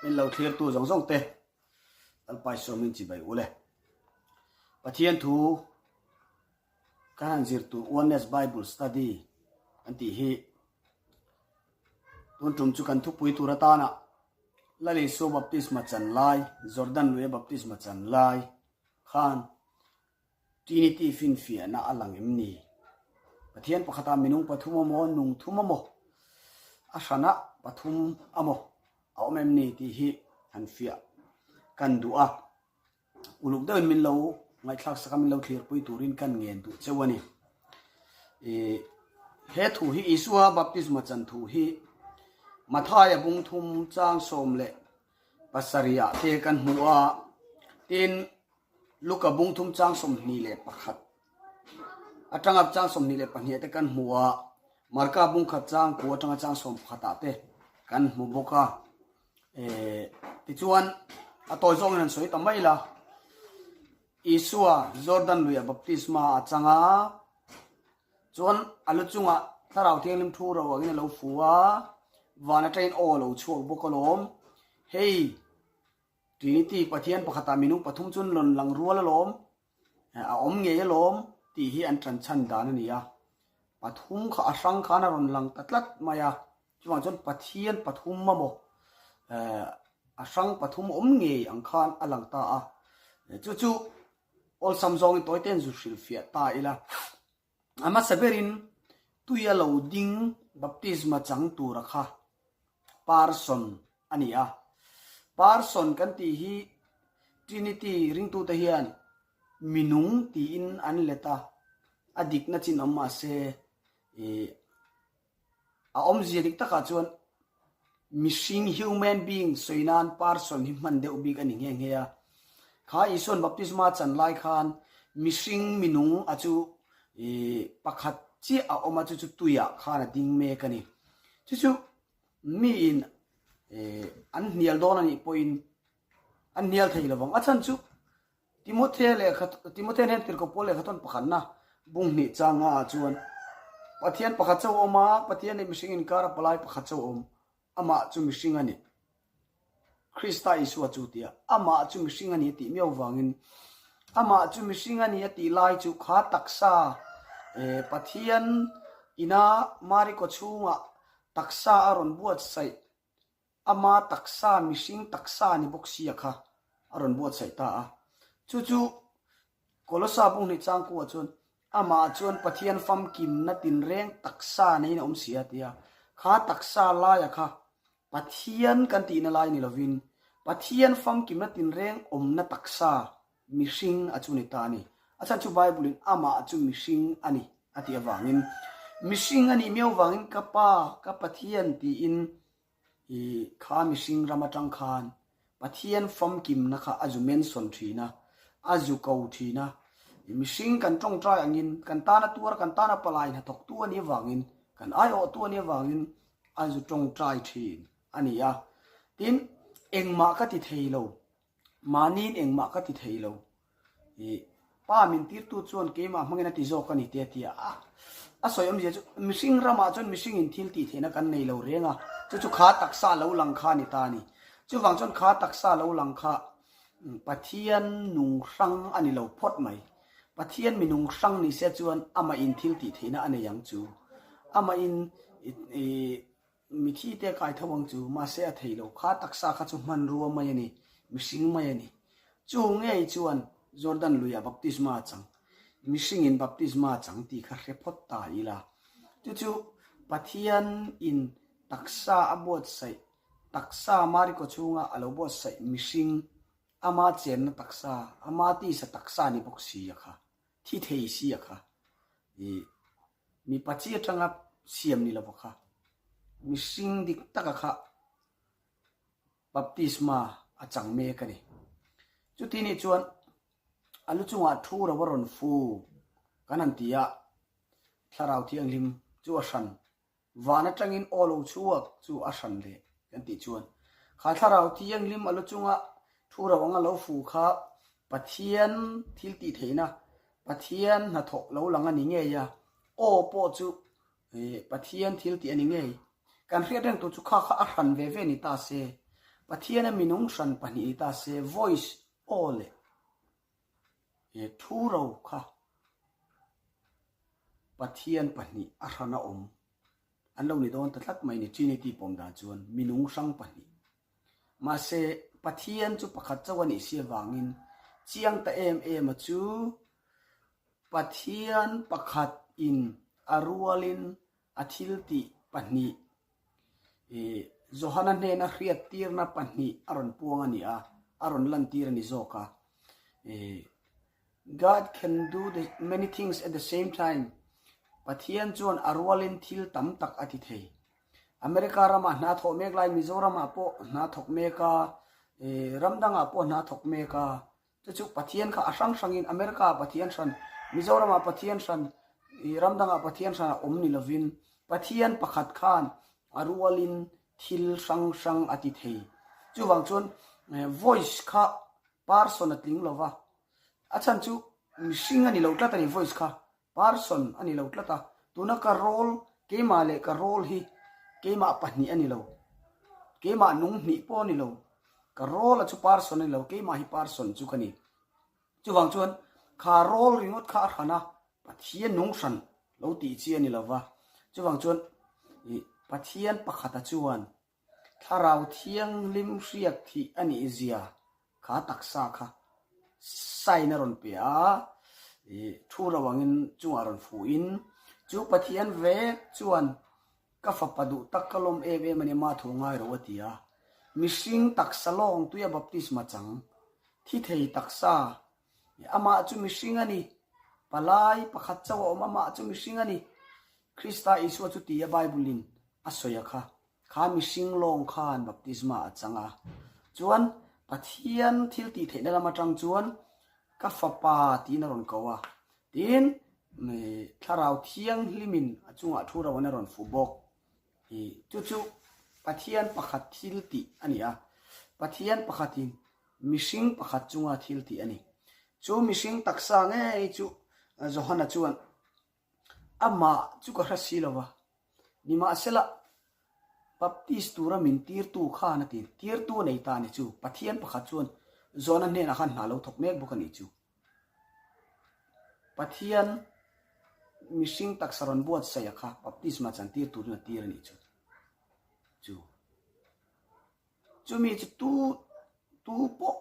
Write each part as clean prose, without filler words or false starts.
Min lo thlirtu zawng zawng te Lalpai sawmin chibai u le. Pathian thu kan han zir tur Oneness Bible Study kan tih hi tun tum chu kan thupui tur atana Lal Isua baptisma chan lai, Jordan luia baptisma chan lai khan Trinity finfiahna a lang em ni? Pathian pakhatah minung pathum amaw, nung thum amaw, a hranah pathum amaw a awm em ni tih hi han fiah kan duh a. Uluk deuhin min lo ngaihthlak sak a, min lo thlirpui turin kan ngen duh cheu a ni. He thu hi Isua baptisma chan thu hi Mathaia bung thum chang 17 ah te kan hmu a, tin Luka bung thum chang 21 atanga chang 22 te kan hmu a, Marka bung khat chang ku atanga chang 11 ah te kan hmu bawk a. Tichuan a tawi zawngin han sawi ta mai la, Isua Jordan luiah baptisma a chang a, chuan a lu chungah Thlarau Thianghlim thu ro angin a lo fu a, van atangin aw a lo chhuak bawk alawm. Hei Trinity Pathian pakhatah minung pathum chu an rawn lang rual alawm, a awm ngei alawm tih hi an tan chhan dan a ni a. Pathum kha a hrang khan a rawn lang ta tlat mai a, chuvang chuan Pathian pathum emaw a hrang pathum awm ngei ang khan a lang ta a. Chu chu awlsam zawngin tawi ten zu hrilhfiah ta ila. A hmasa berin tuia lo ding baptisma chang tura kha Parson a ni a. Parson kan tih hi Trinity ringtute hian minung tiin an let a, a dikna chin awm mahse ih A awmzia dik takah chuan mihring, human being, sawi nan person hi hman deuh bik a ni nghe nghe a. Kha Isua'n baptisma chan lai khan mihring minung a chu pakhat chiah a awm a, chu chu tuiah khan a ding mek a ni. Chu chu miin an hnial dawn a nih pawhin an hnial thei lovang. A chhan chu Timothea lehkha Timothea hian Tirhkoh Paul lehkha tawn pakhatna bung hnih changa ah chuan Pathian pakhat chauh a awm a, Pathian leh mihring inkara palai pakhat chauh a awm, amah chu mihring a ni. Krista Isua chu tia amah chu mihring a ni a tih miau vangin amah chu mihring a ni a tih lai chu kha taksa Pathian ina Mari kawchhungah taksa a rawn buatsaih Ama taksa, mihring taksa ni bawk sia kha a rawn buatsaih ta a. Chu chu Kolosa bunghnih changkuah chuan amah chuan Pathian famkimna tinreng taksa neiin a awm si a ti a. Kha taksa laia kha Pathian kan tihna lai ni lovin Pathian famkimna tinreng awmna taksa, mihring a chu ni ta a ni. A chhan chu Bible-in amah chu mihring a ni a tih avangin mihring a nih miau vangin ka Pa, ka Pathian tiin I kha mihring ram atang khan Pathian famkimna kha a zu mention thin a, a zu ko thin a. I mihring kan tawngtai angin kan tana tuar, kan tana palai hnathawktu a nih avangin, kan aiawhtu a nih avangin a zu tawngtai thin a ni a. Tin, engmah ka ti thei lo. Mahniin engmah ka ti thei lo. I pa min tirtu chuan keimah hmangin a ti zawk a ni te a ti a. A sawi awmzia chu mihring ramah chuan mihringin thil tih theihna kan nei lo reng a, chu chu kha taksa lo lang kha a ni ta a ni. Chuvang chuan kha taksa lo lang kha Pathian nung hrang a ni lo phawt mai. Pathian mi nung hrang ni se chuan amahin thil tih theihna a nei ang chu. Amahin i Mithi te kai tho ang chu, mahse a thei lo. Kha taksa kha chu hmanrua mai a ni, mihring mai a ni. Chu ngei chuan Jordan luiah baptisma a chang, mihringin baptisma a chang tih kha hre phawt ta ila. Chu chu Pathian in taksa a buatsaih, taksa Mariko chhunga a lo buatsaih mihring, ama chenna taksa, ama tisa taksa ni bawk si a kha, thi thei si a kha. I. Mipa chi atanga siam ni lova kha, mihring dik taka kha baptisma a chang mek a ni. Chuti nih chuan a lu chungah thu ro a rawn fu kan han ti a, Thlarau Thianghlim chu a hran Van atangin aw lo chhuak chu a hran leh kan tih chuan kha Thlarau Thianghlim a lu chunga thu ro anga lo fu kha Pathian thil tih theihna, Pathian hnathawh lo lang a ni ngei a, aw pawh chu Pathian thil tih a ni ngei. Kan hriat reng tur chu kha kha a hran ve ve ni ta se. Pathiana minung hran pahnih ni ta se voice aw leh thu ro kha Pathian pahnih a hrana awm an lo ni dawn ta tlat mai ni Trinity pawm dan chuan minung hrang pahnih. Mahse Pathian chu pakhat chauh a nih si avangin chiang ta em em a chu Pathian pakhat in a rualin a thiltih pahnih ih Johana hnena hriattirna pahnih a rawn puang a ni a, a rawn lantir a ni zawk a. Ih God can do the many things at the same time, Pathian chuan a rualin thil tam tak a ti thei. America ramah hna thawh mek lai Mizoramah pawh hna thawk mek a, ih ram dangah pawh hna thawk mek a, Chu chu Pathian kha a hrang hrangin America ah Pathian hran, Mizoram ah Pathian hran, i ram dangah Pathian hran a awm ni lovin Pathian pakhat khan a rualin thil hrang hrang a ti thei. Chuvang chuan voice kha person a tling lova, a chhan chu mihring a ni lo tlat a ni voice kha. Person a ni lo tlat a, tuna ka role, keimah leh ka role hi keimah pahnih a ni lo, keimah nung hnih pawh a ni lo, ka role a chu person a ni lo, keimah hi person chu ka ni. Chuvang chuan kha role ringawt kha a hran a, Pathian nung hran lo tih chi a ni lo va, chuvang chuan Pathian pakhata chuan Thlarau Thianghlim hriak thih a nih zia kha taksa kha sign a rawn pe a, ih thu ro angin chungah rawn fuhin chu Pathian vek chuan ka fapa duh tak ka lawm em em a ni mah thu ngai ro a ti a. Mihring taksa lawng tuia baptisma chang thi thei taksa amah chu mihring a ni, palai pakhat chauh a awm amah chu mihring a ni, Krista Isua chu tia Bible-in a sawi a kha, kha mihring lawng khan baptisma a chang a. Chuan Pathian thil tih theihna lam atang chuan ka fapa tiin a rawn ko a. Tin, Thlarau Thianghlimin a chungah thu ro an a rawn fu bawk. Chu chu Pathian pakhat thil tih a ni a. Pathian pakhatin mihring pakhat chunga thil tih a ni. Chu mihring taksa ngei chu Johana chuan Amah chu ka hre si lo va, nimahsela Baptist tura min tirtu khan a ti. Tirtu a nei ta a ni chu. Pathian pakhat chuan Jona hnenah khan hna lo thawk mek bawk a nih chu. Pathian mihring taksa rawn buatsaih a kha baptisma chan tir turin a tir a nih chu. Chu. Chumi chu tu tu pawh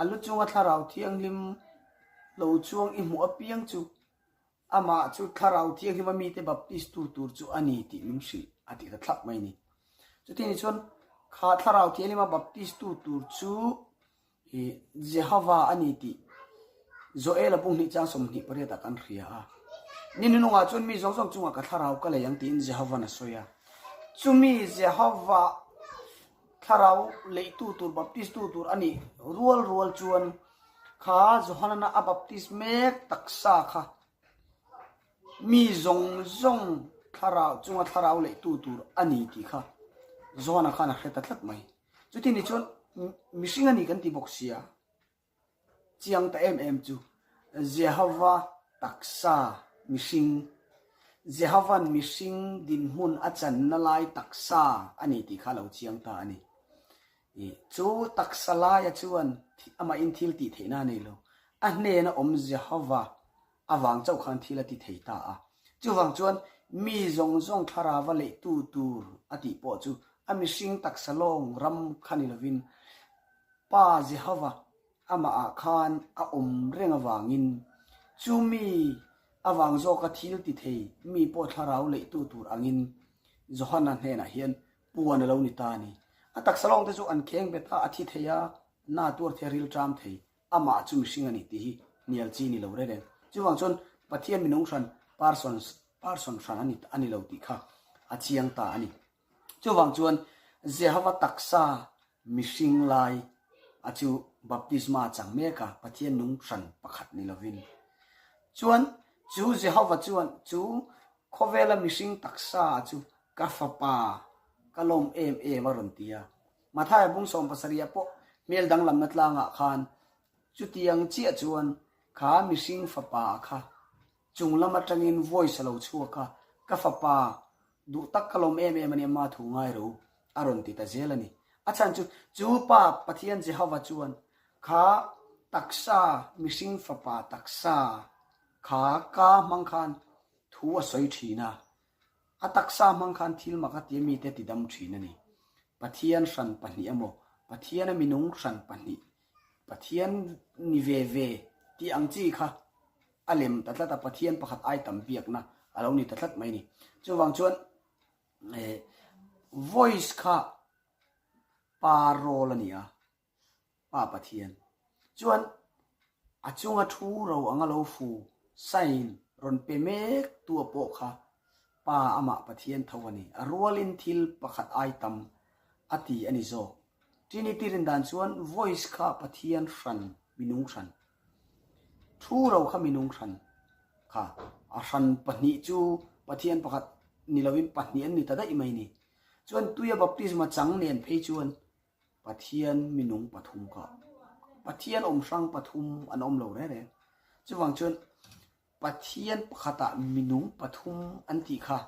A lu chunga Thlarau Thianghlim lo chuang i hmuh apiang chu amah chu Thlarau Thianghlima mite baptistu tur chu a ni tih min hrilh a ti ta thlap mai ni. Chuti ni chuan kha Thlarau Thianghlima baptistu tur chu Jehova a ni tih Joela bunghnih chang 28 ah kan hria a. Ni nunungah chuan mi zawng zawng chungah ka thlarau ka lei ang tiin Jehova'n a sawi a. Chumi Jehova Thlarau leihtu tur baptistu tur a nih rual rual chuan kha Johanana a baptis mek taksa kha mi zawng zawng thlarau chunga thlarau leihtu tur a ni tih kha Johana khan a hre ta tlat mai. Chuti ni chuan mihring a ni kan ti bawk sia. Chiang ta em em chu Jehova taksa mihring, Jehova'n mihring dinhmun a channa lai taksa a ni tih kha a lo chiang ta a ni. Chu taksa laia chuan amahin thil tih theihna a nei lo. A hnena awm Jehova avang chauh khan thil a ti thei ta a. Chuvang chuan mi zawng zawng thlarava leihtu tur a tih pawh chu a mihring taksa lawng ram kha ni lovin Pa Jehova amahah khan a awm reng avangin chu mi avang zawka thil ti thei mi pawh thlarau leihtu tur angin Johana hnenah hian puan a lo ni ta a ni. A taksa lawngte chu an kheng bet a, a thi thei a, na tuar thei a, ril ṭam thei. Amah chu mihring a ni tih hi hnial chi ni lo reng reng. Chuvang chuan Pathian minung hran, persons, person hran a ni a ni lo tih kha a chiang ta a ni. Chuvang chuan Jehova taksa mihring lai a chu baptisma chang mek a, Pathian nung hran pakhat ni lovin. Chuan chu Jehova chuan chu khawvela mihring taksa chu ka fapa ka lawm em em a rawn ti a. Mathaia bung 70 ah pawh hmel danglamna tlangah khan chutiang chiah chuan kha mihring fapa kha chung lam atangin voice a lo chhuak a, ka fapa duh tak ka lawm em em a ni, ama thu ngai ro a rawn ti ta zel a ni. A chhan chu, chu Pa Pathian Jehova chuan kha taksa, mihring fapa taksa kha ka hmang khan thu a sawi thin a. A taksa hmang khan thil mak a tia mite tidam thin a ni. Pathian hran pahnih emaw, Pathiana minung hran pahnih, Pathian ni ve ve tih ang chi kha a lem ta tlat a, Pathian pakhat ai tam biakna a lo ni ta tlat mai a ni. Chuvang chuan voice kha pa role a ni a, Pa Pathian chuan a chunga thu ro anga lo fu sign rawn pe mek tu a pawh kha Pa amah Pathian tho a ni. A rualin thil pakhat ai tam a ti a ni zawk. Trinity rin dan chuan voice kha Pathian hran minung hran, thu ro kha minung hran kha a hran pahnih chu Pathian pakhat ni lovin pahnih an ni ta daih mai ni. Chuan tuia baptisma chang nen phei chuan Pathian minung pathum kha Pathian awm hrang pathum an awm lo reng reng. Chuvang chuan Pathian pakhatah minung pathum an tih kha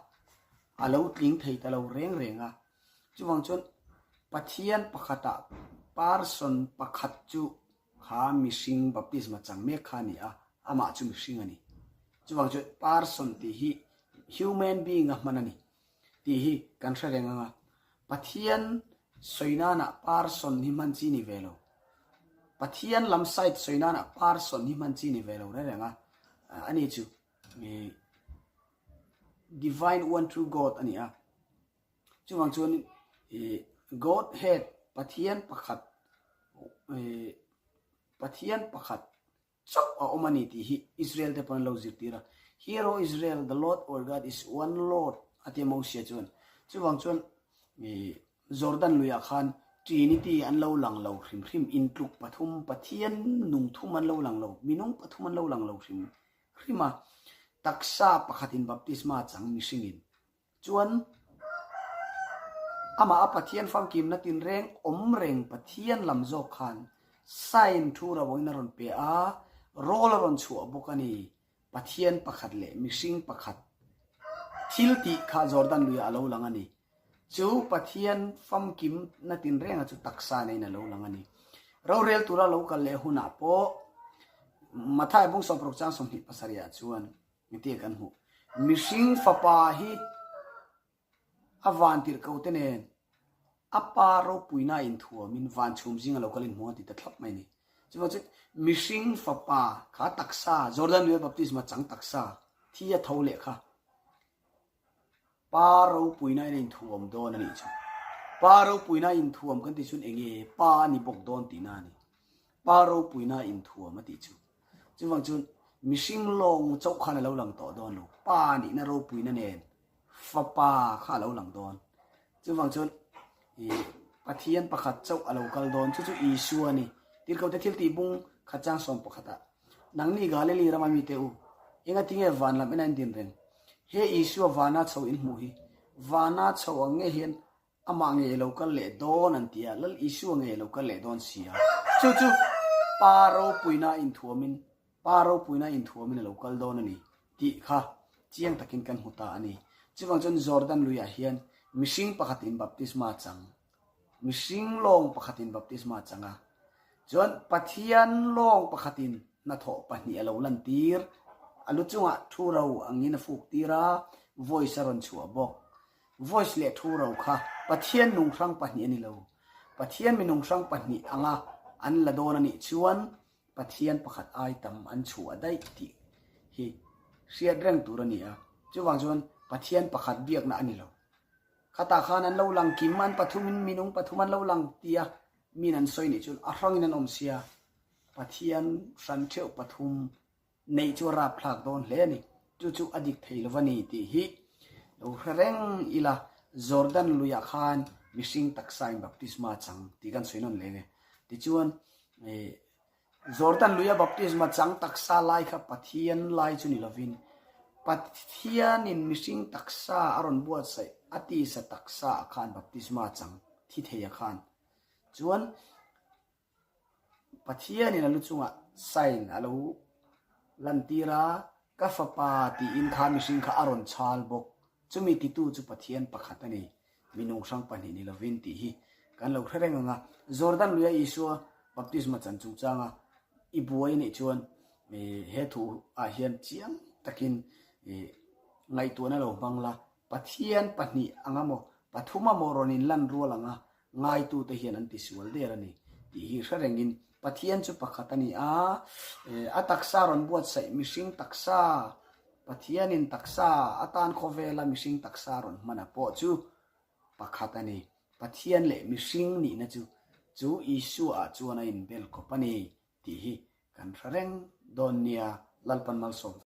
a lo tling thei ta lo reng reng a. Chuvang chuan Pathian pakhatah person pakhat chu kha mihring baptisma chang mek kha a ni a, amah chu mihring a ni. Chuvang chuan person tih hi human being a hman a ni. Tih hi kan hre reng ang a, Pathian sawi nanah person hi hman chi ni ve lo. Pathian lam side sawi nanah person hi hman chi ni ve lo reng reng a, ani chu Divine One True God a ni a. Chuvang chuan Godhead Pathian pakhat Pathian pakhat chauh a awm a ni tih hi Israel te pawn an lo zirtir a, Hear O Israel, the Lord our God is one Lord a tia Mosia chuan. Chuvang chuan Jordan luiah khan Trinity an lo lang lo hrim hrim, intluk pathum, Pathian nung thum an lo lang lo, minung pathum an lo lang lo hrim hrim a, taksa pakhatin baptisma chang mihringin Chuan amah a Pathian famkimna tinreng awm reng Pathian lam zawk khan sign thu rawngin a rawn pe a, rawl a rawn chhuah bawk a ni. Pathian pakhat leh mihring pakhat thil tih kha Jordan luiah a lo lang a ni. Chu Pathian famkimna tinrenga chu taksa neiin a lo lang a ni. Rorel tura lo kal leh hunah pawh Mathai bung sawmparuk chang 27 ah chuan Engtia kan hmuh? Mihring fapa hi a van tirh ko te nen a pa ropuina inthuamin van chhum zinga lo kal inhmu a ti ta thlap mai a ni. Chuvang chuan mihring fapa kha taksa, Jordan River Baptisma chang taksa, thi a tho leh kha Pa ropuina in a inthuam dawn a nih chu. Pa ropuina inthuam kan tih chuan enge pa a ni bawk dawn tihna a ni. Pa ropuina inthuam a tih chu. Chuvang chuan mihring lawng chauh khan a lo lang tawh dawn lo. Pa nihna ropuina nen fapa kha a lo lang dawn. Chuvang chuan Pathian pakhat chauh a lo kal dawn. Chu chu Isua a ni. Tirhkohte thil tih bung khat chang sawm pakhatah, Nangni Galili rama mite u, engatinge van lam ena in din reng? He Isua vana chho in hmuh hi, vana chho ang nge hian amah ngei lo kal leh dawn an ti a, Lal Isua ngei lo kal leh dawn si a. Chu chu Pa ropuina inthuamin, Pa ropuina inthuamin a lo kal dawn a ni tih kha chiang takin kan hmu ta a ni. Chuvang chuan Jordan luiah hian mihring pakhatin baptisma chang, mihring lawng pakhatin baptisma chang a, chuan Pathian lawng pakhatin hnathawh pahnih a lo lantir, a lu chungah thu ro angin a fuk tir a, voice a rawn chhuah bawk. Voice leh thu ro kha Pathian nung hrang pahnih a ni lo. Pathian mi nung hrang pahnih anga an la dawn a nih chuan Pathian pakhat ai tam an chhuah daih tih hi hriat reng tur a ni a. Chuvang chuan Pathian pakhat biakna a ni lo. Khatah khan an lo lang kim, an pathumin minung pathum an lo lang tia min an sawi nih chuan a hrangin an awm sia. Pathian hran theuh pathum neih chu a rapthlak dawn hle a ni. Chu chu a dik thei lo va ni tih hi lo hre reng ila, Jordan luiah khan mihring taksain baptisma chang tih kan sawi nawn leng e. Tichuan, Jordan luia baptisma chang taksa lai kha Pathian lai chu ni lovin, Pathianin mihring taksa a rawn buatsaih a tisa taksa ah khan baptisma chang thi thei a khan. Chuan, Pathianin a lu chungah sign a lo lantir a, Ka fapa tiin kha mihring kha a rawn chhal bawk. Chumi titu chu Pathian pakhat a ni, minung hrang pahnih ni lovin tih hi. kan lo hre reng ang a. Jordan luia Isua baptisma chan chungchanga i buai nih chuan he thu ah hian chiang takin ngaihtuahna lo hmang la, Pathian pahnih anga maw, pathum a maw rawn inlan rual anga ngaitute hian an tisual der a ni tih hi hre rengin Pathian chu pakhat a ni a, a taksa rawn buatsaih mihring taksa, Pathianin taksa atan khawvela mihring taksa rawn hman a pawh chu pakhat a ni. Pathian leh mihring nihna chu chu Isua ah chuan a inbel khawp a ni tih hi kan hre reng dawn nia, Lalpan malsawm.